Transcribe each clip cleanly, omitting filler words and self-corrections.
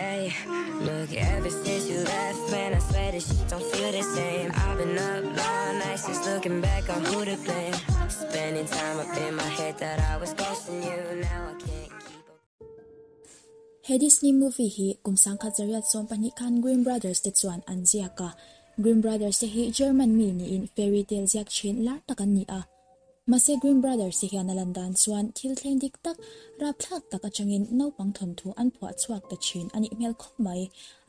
Hey, look, ever since you left, man, I swear this shit don't feel the same. I've been up all night since looking back on who to blame. Spending time up in my head that I was ghosting you. Now I can't keep up. He Disney movie hi kum 1812 khan Grimm Brothers te chuan an ziak a. Grimm Brothers te hi German mi niin fairy tale ziak thin lar tak an ni a. Mahse Grimm Brothers te hian a lan dan chuan thil thleng dik tak, rapthlak tak atangin naupang thawnthu an phuah chhuak ta thin a nih hmel khawp mai.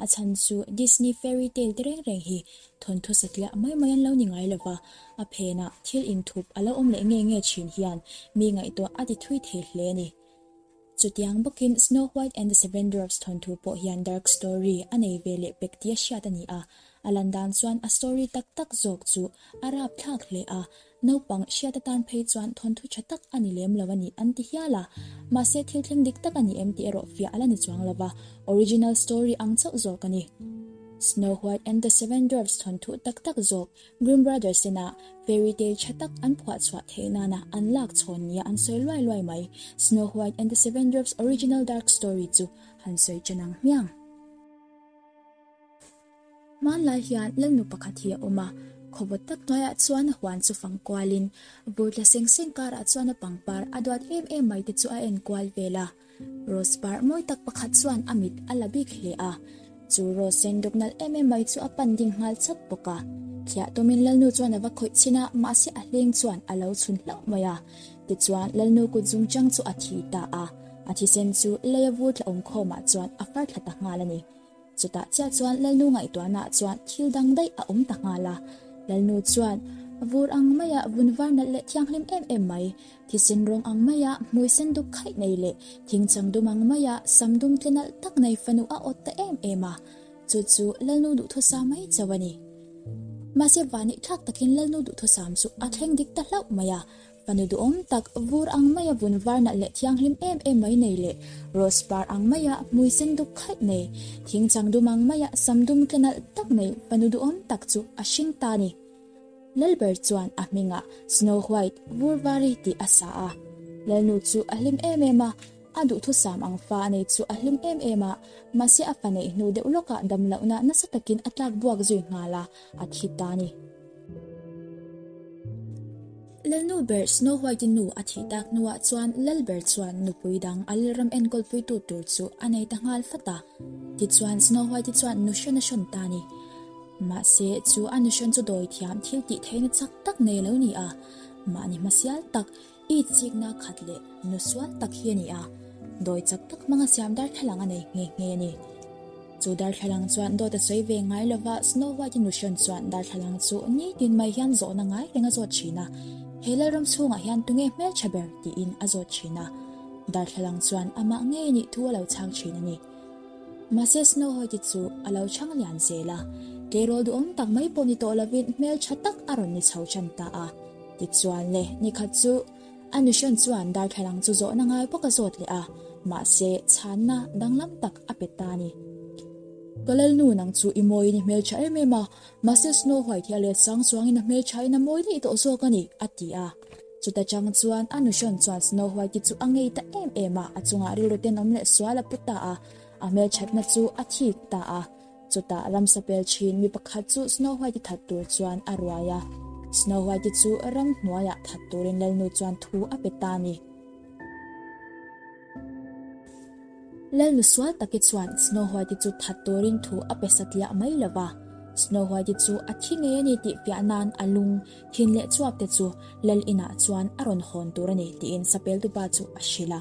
A chhan chu Disney fairy tale te reng reng hi thawnthu satliah mai mai an lo ni ngai lova, a phenah thil inthup a lo awm leh nge nge thin hian mi ngaihtuah a ti thui thei hle a ni. Chutiang bawkin Snow White and the Seven Dwarfs thawnthu pawh hian dark story a nei ve leh pek tia hriat a ni a, a lan dan chuan a story tak tak zawk chu a rapthlak hle a, naupang hriat atan phei chuan thawnthu tha tak a ni lem lo a ni an ti hial a, mahse thil thleng dik tak a ni em tih erawh fiah a la ni chuang lo va, original story ang chauh zawk a ni. Snow White and the Seven Dwarfs thawnthu tak tak zawk Grimm Brothers ina fairy tale tha tak an phuah chhuah theih nana an lak chhawn nia an sawi luai luai mai. Snow White and the Seven Dwarfs original dark story chu han sawi chen ang hmiang. Hmanlai hian Lalnu pakhat hi a awm a, khawvawt tak hnuaiah chuan a huan chu fang kualin vur tla seng seng karah chuan a pangpar a duat em em mai te chu a en kual vel a. Rose par mawi tak pakhat chuan a mit a la bik hle a, chu rose sen duk nalh em em mai chu a pan ding nghal chat bawk a. Thliah tawmin Lalnu chuan a va khawih chhin a, mahse a hleng chuan a lo chhun hlauh mai a. Tichuan Lalnu kut zung chang chu a thi ta a, a thisen chu leia vur tla awm khawmah chuan a far thla ta nghal a ni. Chutah chiah chuan Lalnu ngaihtuahnaah chuan thil dang daih a awm ta nghal a. Lalnu chuan, Vur ang maia vun var nalh leh thianghlim em em mai, thisen rawng ang maia hmui sen duk khaih nei leh thingchang dum ang maia sam dum tle nalh tak nei fanu a awt ta em em a. Chu chu Lalnu duhthusam mai chauh a ni. Mahse vanihthlak takin Lalnu duhthusam chu a thleng dik ta hlauh mai a. Fanu duhawm tak, vur ang maia vun var nalh leh thianghlim em em mai nei leh rose par ang maia hmui sen duk khaih nei, thing chang dum ang maia sam dum tle nalh tak nei fanu duhawm tak chu a hring ta a ni. Lalber chuan a hmingah Snow White, vur vari tih a sa a. Lalnu chu a hlim em em a, a duhthusam ang fa a nei chu a hlim em em a, mahse a fa neih hnu deuh lawkah damlohna nasa takin a tlak buak zui nghal a, a thi ta a ni. Lalnu ber Snow White-i nu a thih tak hnuah chuan Lalber chuan nupui dang a lalram enkawlpuitu tur chu a nei ta nghal fat a. Tichuan Snow White-i chuan nu hrawn a hrawn ta a ni. Mahse, chu a nu hrawn chu dawi thiam thil tih theihna chak tak nei a lo ni a. Mahni hmasial tak, it chikna khat leh nu sual tak hi a ni a. Dawi chak tak hmanga siam darthlalang a nei nghe nghe a ni. Chu darthlalang chuan dawt a sawi ve ngai lova, Snow White-i nuhrawn chuan darthlalang chu nitin mai hian zawhna ngai reng a zawt thin a, He lalram chhungah hian tunge hmeltha ber? tiin a zawt thin a. Darthlalang chuan amah ngei nih thu a lo chhang thin a ni. Mahse Snow White-i chu a lo chhang lian zel a, tleirawl duhawm tak mai pawh ni tawh lovin hmeltha tak a rawn ni chho than ta a. Tichuan le, nikhat chu A nuhrawn chuan darthlalang chu zawhna ngai bawk a zawt leh a, mahse chhanna danglam tak a pe ta a ni. Ka lalnu nang chu i mawiin i hmeltha em em a, mahse Snow White hi a let sang chuangin a hmelthain a mawi daih tawh zawk a ni, a ti a. Chuta chang chuan a nuhrawn chuan Snow White-i chu a ngei ta em em a, a chungah rilru tenawm leh sual a pu ta a, a hmelthatna chu a thik ta a. Chutah ramsa pel thin mi pakhat chu Snow White-i that tur chuan a ruai a. Snow White-i chu ramhnuaiah that turin Lalnu chuan thu a pe ta a ni. Lalnu sual taki chuan Snow White-i chu that turin thu a pe satliah mai lo va. Snow White-i chu a thi ngei a ni tih fiah nan a lung, thin leh chuap te chu Lal inah chuan a rawn hawn tur a ni tiin sapeltupa chu a hrilh a.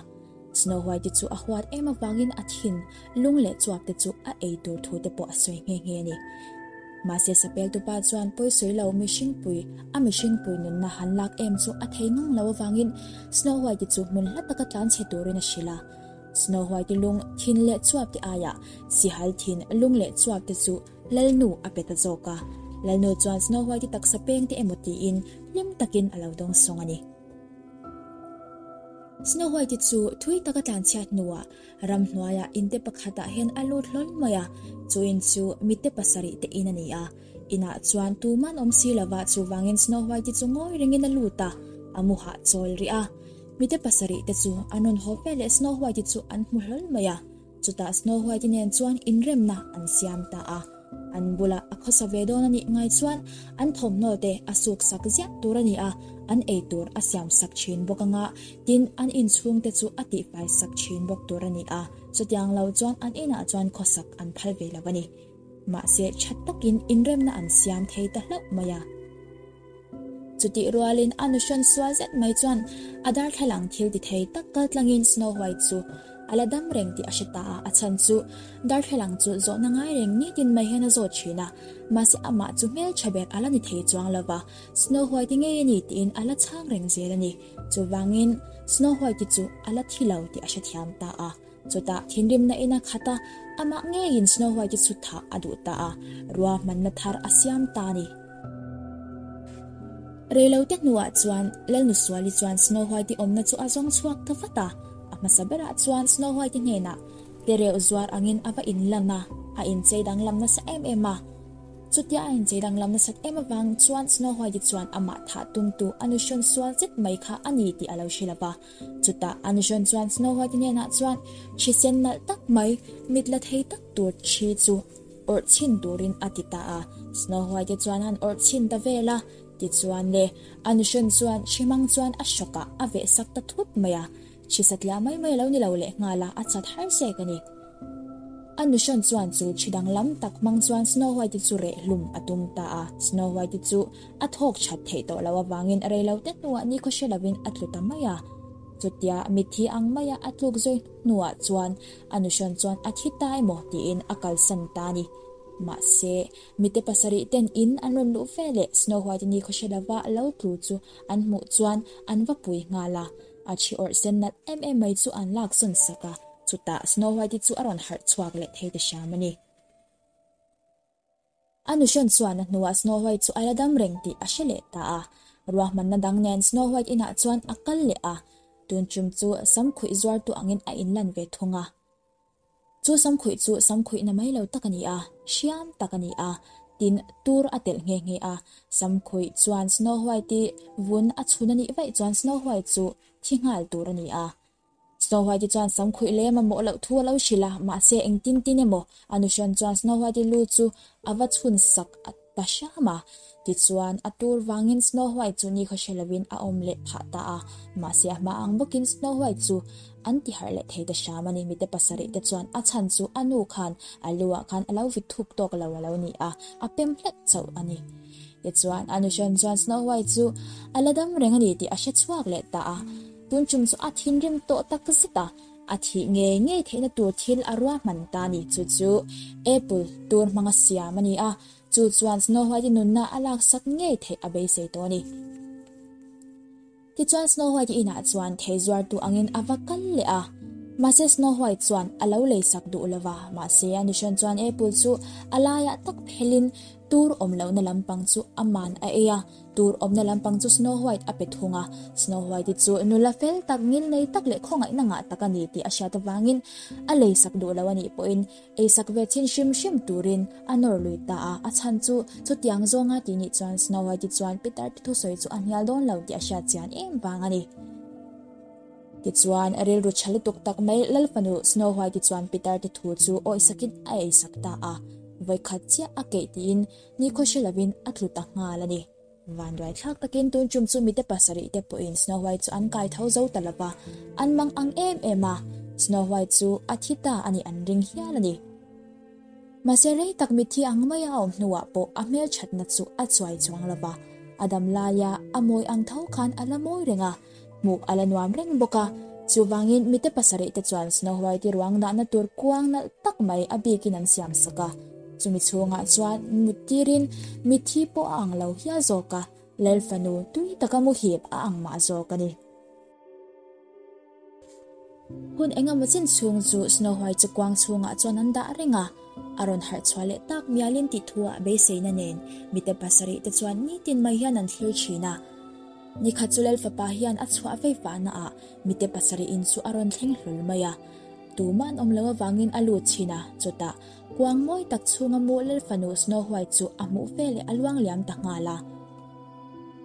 Snow White-i chu a huat em avangin a thin, lung leh chuak te chu a ei tur thu te pawh a sawi nghe nghe a ni. Mahse sapeltupa chuan pawisawi lo mihringpui, a mihringpui nunna han lak em chu a thei ngang lo avangin Snow White-i chu hmun hla taka tlanchhe turin a hrilh a. Snow White-i lung, thin leh chuap te aiah sihal thin, lung leh chuap te chu Lalnu a pe ta zawk a. Lalnu chuan Snow White-i taksa peng te emaw tiin hlim takin a lo dawngsawng a ni. Snow White-i chu thui taka tlanchhiat hnuah ramhnuaiah inte pakhatah hian a lut hlawl mai a, chu in chu mite pasarih te in a ni a. Inah chuan tuman awm si lova chuvangin Snow White-i chu ngawi rengin a lut a, a mu hahchawl rih a. Mite pasarih te chu an rawn haw veleh Snow White-i chu an hmu hlawl mai a. Chutah Snow White-i nen chuan inremna an siam ta a. An bula a khawsa ve dawn a nih ngai chuan an thawmhnaw te a suk sak ziah tur a ni a, an ei tur a siam sak thin bawk anga, tin an inchhung te chu a tihfai sak thin bawk tur a ni a, chutiang lo chuan an inah chuan khawsak an phal ve lo a ni. Mahse tha takin inremna an siam thei ta hlauh mai a. Chutih rualin a nuhrawn sual zet mai chuan a darthlalang thil ti thei tak kal tlangin Snow White chu a la dam reng tih a hre ta a, a chhan chu darthlalang chu zawhna ngai reng nitin mai hian a zawt thin a, mahse amah chu hmeltha ber a la ni thei chuang lo va, Snow White-i ngei a ni tiin a la chhang reng zel a ni. Chuvangin Snow White-i chu a la thi lo tih a hrethiam ta a. Chutah thinrimna in a khat a, amah ngeiin Snow White-i chu thah a duh ta a, ruahmanna thar a siam ta a ni. Reilote hnuah chuan Lalnusuali chuan Snow White-i awmna chu a zawng chhuak ta vat a, a hmasa berah chuan Snow White-i hnenah tlereuh zuar angin a va inlan a, a inchei danglam nasa em em a. Chutia a inchei danglam nasat em avang chuan Snow White-i chuan amah thah tumtu a nuhrawn sual zet mai kha a ni tih a lo hre lo va. Chutah a nuhrawn chuan Snow White-i hnenah chuan thisen nalh tak mai, mit la thei tak tur thi chu awrh chhin turin a ti ta a. Snow White-i chuan han awrh chhin ta vel a, tichuan le, a nuhrawn chuan thi hmang chuan a hrawkah a veh sak ta thut mai a. Thi satliah mai mai lo ni lo lehnghal a, a chat har sek a ni. A nuhrawn chuan chu thi danglam tak hmang chuan Snow White-i chu reh hlum a tum ta a. Snow White-i chu a thawk that theih tawh loh avangin rei lo te hnuah nikhaw hre lovin a tlu ta mai a. Chutia mitthi ang maia a tluk zui hnuah chuan a nuhrawn chuan a thi ta emaw tiin a kalsan ta a ni. Mahse, mite pasarih ten in an rawn luh ve leh Snow White-i nikhaw hre lova lo tlu chu an hmuh chuan an va pui nghal a. A thi awrh sen nalh em em mai chu an lak sawn sak a, chutah Snow White-i chu a rawn harh chhuak leh thei ta hram a ni. A nuhrawn chuan a hnuah Snow White chu a la dam reng tih a hre leh ta a. Ruahmanna dang nen Snow White inah chuan a kal leh a, tun tum chu samkhuih zuartu angin a inlan ve thung a. Chu samkhuih chu samkhuihna mai lo tak a ni a, hriam tak a ni a, tin tur a telh nghe nghe a. Samkhuih chuan Snow White-i vun a chhun a nih vaih chuan Snow White chu thi nghal tur a ni a. Snow White-i chuan samkhuih leh mamawh loh thu a lo hrilh a, mahse engtin tin emaw a nuhrawn chuan Snow White-i lu chu a va chhun sak ta hram a. Tichuan, a tur vangin Snow White chu nikhaw hre lovin a awm leh phah ta a, mahse a hma ang bawkin Snow White chu an ti harh leh thei ta hram a ni. Mite pasarih te chuan a chhan chu a nu khan a lu ah khan a lo vit thuk tawk lo a lo ni a, a pem hlek chauh a ni. Tichuan, a nuhrawn chuan Snow White chu a la dam reng a ni tih a hre chhuak leh ta a. Tun tum chu a thinrim tawh tak zet a, a thih ngei ngei theihna tur thil a ruahman ta ni. Chu chu Apple tur hmanga siam a ni a, chu chuan Snow White-i nunna a laksak ngei theih a beisei tawh a ni. Tichuan Snow White-i inah chuan thei zuartu angin a va kal leh a, mahse Snow White chuan a lo leisak duh lo va, mahse a nuhrawn chuan Apple chu a laiah tak phelin tur awm lohna lampang chu a man a ei a. Tur awmna lampang chu Snow White a pe thung a, Snow White-i chu nula fel tak, ngilnei tak leh khawngaihna ngah tak a ni tih a hriat avangin a leisak duh lo a nih pawhin eisak ve chhin hrim hrim turin a nawr lui ta a, a chhan chu chutiang zawnga tih nih chuan Snow White-i chuan Peter te thusawi chu a hnial dawn lo tih a hriat chian em vang a ni. Tichuan, rilru tha lutuk tak mai Lalfanu Snow White-i chuan Peter te thu chu awisakin a eisak ta a, vawikhat chiah a keih tiin Nikhaw hre lovin a tlu ta nghal a ni. Vanduai thlak takin tun tum chu mite pasarih te pawhin Snow White chu an kai tho zo ta lova, an mang ang em em a, Snow White chu a thi ta a nih an ring hial a ni. Mahse rei tak mitthi ang maia a awm hnuah pawh a hmelthatna chu a chuai chuang lova, a dam laia a mawi ang tho khan a la mawi reng a, hmuh a la nuam reng bawk a. Chuvangin mite pasarih te chuan Snow White-i ruang dahna tur kuang nalh tak mai a bikin an siam sak a. Chumi chhungah chuan mut tirin mitthi pawh a ang lo hial zawk a, Lal fanu tui taka muhil a ang mah zawk a ni. Hun engemaw chin chhung chu Snow White chu kuang chhungah chuan an dah reng a, a rawn harh chhuah leh tak mialin tih thuah beiseina nen mite pasarih te chuan nitin mai hian an thlir thin a. Nikhat chu Lal fapa hian a chhuah vei fahna ah mite pasarih in chu a rawn thleng hlawl mai a, tumah an awm lo avangin a lut thin a, chutah Kuang mawi tak chhunga mu Lalfanu Snow White chu a hmuh ve leh a luang liam ta nghal a.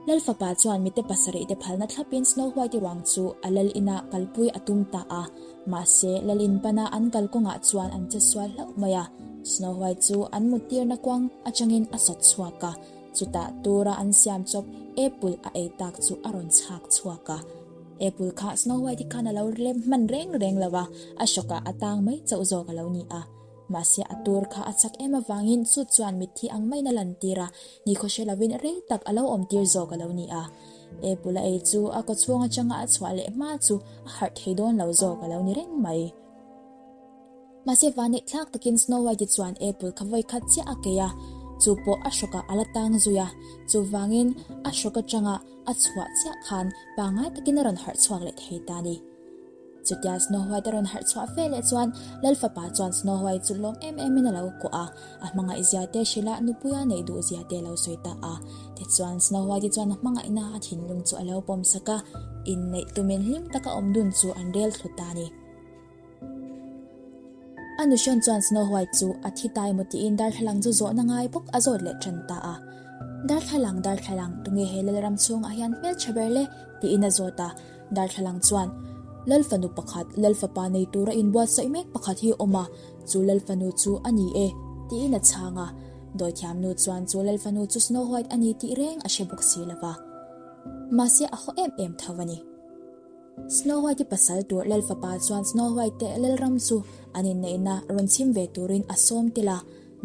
Lal fapa chuan mite pasarihte phalna thlapin Snow White-i ruang chu a lal inah kalpui a tum ta a. Mahse, lal in pana an kal kawngah chuan an che sual hlauh mai a. Snow White chu an muttirna kuang atangin a sawt chhuak a, chutah tura an siam chawp apple a ei tak chu a rawn chhak chhuak a. Apple kha Snow White-i khan a lo lem hman reng reng lo a, a hrawkah a tang mai chauh zawk a lo ni a. Mahse a tur kha a chak em avangin chu chuan mitthi ang maiin a lantir a, nikhaw hre lovin rei tak a lo awmtir zawk a lo ni a. Apple a ei chu a kawchhung atanga a chhuah leh hma chu a harh thei dawn lo zawk a lo ni reng mai. Mahse vanneih thlak takin Snow White-i chuan apple kha vawi khat chiah a kei a, chu pawh a hrawkah a la tang zui a, chuvangin a hrawk atanga a chhuah chiah khan pangngai takin a rawn harh chhuak leh thei ta a ni. Chutia Snow White a rawn harh chhuah fe leh chuan Lal fapa chuan Snow White chu lawm em em in a lo kuah a, a hmangaih zia te hrilh a nupui a neih duh zia te a lo sawi ta a. Tichuan Snow White-i chuan a hmangaihna a thinlung chu a lo pawm sak a, inneih tumin hlim taka awm dun chu an rel thlu ta a ni. A nuhrawn chuan Snow White chu a thi ta emaw tiin darthlalang chu zawhna ngai bawk a zawt leh tan ta a. Darthlalang, darthlalang, tunge he Lalram chhungah hian hmeltha ber le? tiin a zawt a. Darthlalang chuan, Lal fanu pakhat, Lal fapa nei tura inbuatsaih mek pakhat hi a awm a, chu Lal fanu chu a ni e, tiin a chhang a. Dawithiamnu chuan chu Lal fanu chu Snow White a ni tih reng a hre bawk si lo va. Mahse a haw em em tho a ni. Snow White-i pasal tur Lal fapa chuan Snow White te Lalram chu an inneihna rawn chhim ve turin a sawm tel a.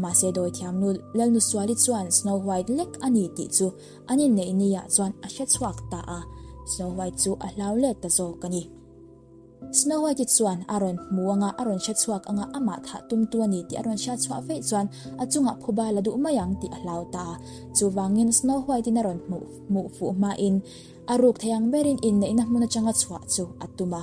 Mahse dawithiamnu Lalnusuali chuan Snow White lek a ni tih chu an inneih niah chuan a hre chhuak ta a, Snow White chu a hlau let ta zawk a ni. Snow White-i chuan a rawn hmu anga a rawn hre chhuak anga amah thah tumtu a ni tih a rawn hriat chhuah veih chuan a chungah phuba la duh mai ang tih a hlau ta a. Chuvangin Snow White-in a rawn hmuh hmuh fuh hmain a ruk thei ang berin inneihna hmun atanga chhuah chu a tum a.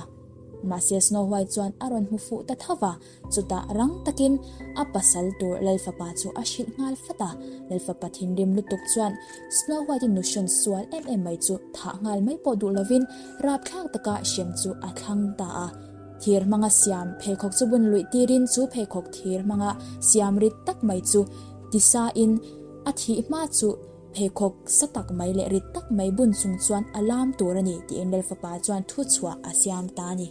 Mahse Snow White chuan a rawn hmu fuh ta tho va, Chutah rang takin a pasal tur Lalfapa chu a hrilh nghal fat a, Lalfapa thinrim lutuk chuan Snow White-i nuhrawn sual em em mai chu thah nghal mai pawh duh lovin rapthlak taka hrem chu a thlang ta a. Thir hmanga siam pheikhawk chu bun luih tirin chu pheikhawk thir hmanga siam rit tak mai chu tisain a thih hma chu pheikhawk sa tak mai leh rit tak mai bun chung chuan a lam tur a ni tiin Lalfapa chuan thuchhuah a siam ta a ni.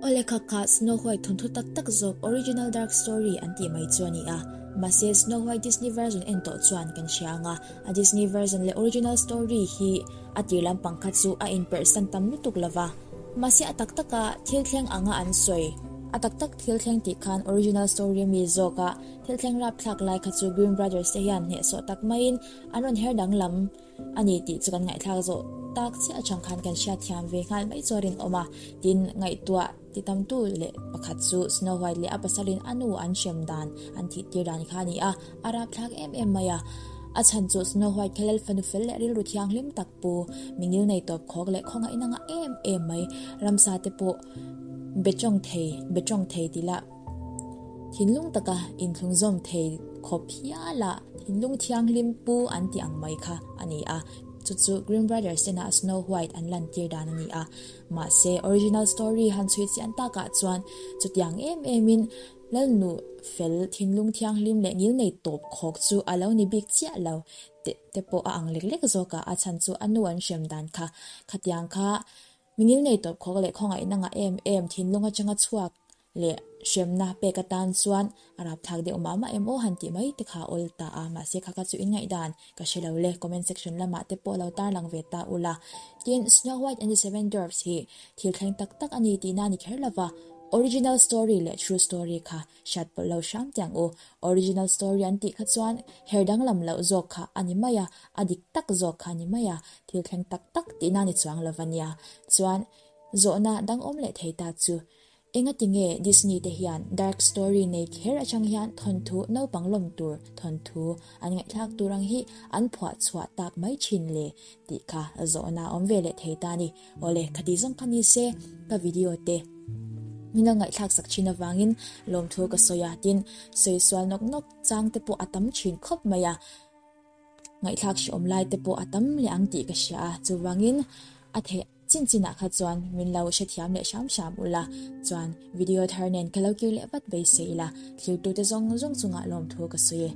Awle kha kha Snow White thawnthu tak tak zawk original dark story an tih mai chu a ni a, mahse Snow White Disney version en tawh chuan kan hria ang a, a Disney version leh original story hi a tir lampang kha chu a inperhsan tam lutuk lo va, mahse a tak taka thil thleng anga an sawi a tak tak thil thleng tih khan original story ami zawka thil thleng rapthlak lai kha chu Grimm Brothers te hian hnehsawh tak maiin an rawn her danglam A ni tih chu kan ngaihthlak zawh tak chiah atang khan kan hriatthiam ve nghal mai chu a rinawm a. Tin, ngaihtuah ti tamtu leh pakhat chu Snow White leh a pasalin a nu an hrem dan, an thih tir dan kha a ni a, a rapthlak em em mai a. A chhan chu Snow White kha lal fanu fel leh rilru thianghlim tak pu, mingil nei tawp khawk leh khawngaih nanga em em mai, ramsa te pawh be tawng thei, be tawng thei ti lah. Thinlung taka inthlung zawm thei khawp hial a thinlung thianghlim pu an tih ang mai kha a ni a, chu chu Grimm Brothers ena Snow White an lantir dan a ni a. Mahse, original story han chhui chian takah chuan chutiang em emin Lalnu fel thinlung thianghlim leh ngil nei tawp khawk chu a lo ni bik chiah lo teh te pawh a ang lek lek zawk a, a chhan chu a nu an hrem dan kha khatiang kha mingil nei tawp khawk leh khawngaihna ngah em em thinlung atanga chhuak leh hremna pek atan chuan a rapthlak deuh mah mah em aw han tih mai te kha a awl ta a, mahse kha kha chu in ngaihdan ka hre lo le, comment section lamah te pawh lo tarlang ve ta ula. Tin, Snow White and the Seven Dwarfs hi thil thleng tak tak a ni tihna a ni kher lova, original story leh true story kha hriat pawlh lo hram tiang u, original story an tih kha chuan her danglam loh zawk kha a ni mai a, a dik tak zawk kha a ni mai a, thil thleng tak tak tihna a ni chuang lova nia. Chuan, zawhna dang awm leh thei ta chu Engati nge Disney te hian dark story nei kher atang hian thawnthu naupang lawm tur thawnthu an ngaihthlak tur ang hi an phuah chhuah tak mai thin le tih kha zawhna awm ve leh thei ta ni. Awle, khati zawng kha ni se ka video te min lo ngaihthlak sak thin avangin lawmthu ka sawi a, tin sawi sual nawk nawk chang te pawh a tam thin khawp mai a. Ngaihthlak hrehawm lai te pawh a tam leh ang tih ka hria a, chuvangin a theih chin chinah kha chuan min lo hrethiam leh hram hram ula, chuan video thar nen ka lo kir leh vat beisei ila, thlir tute zawng zawng chungah lawmthu ka sawi e.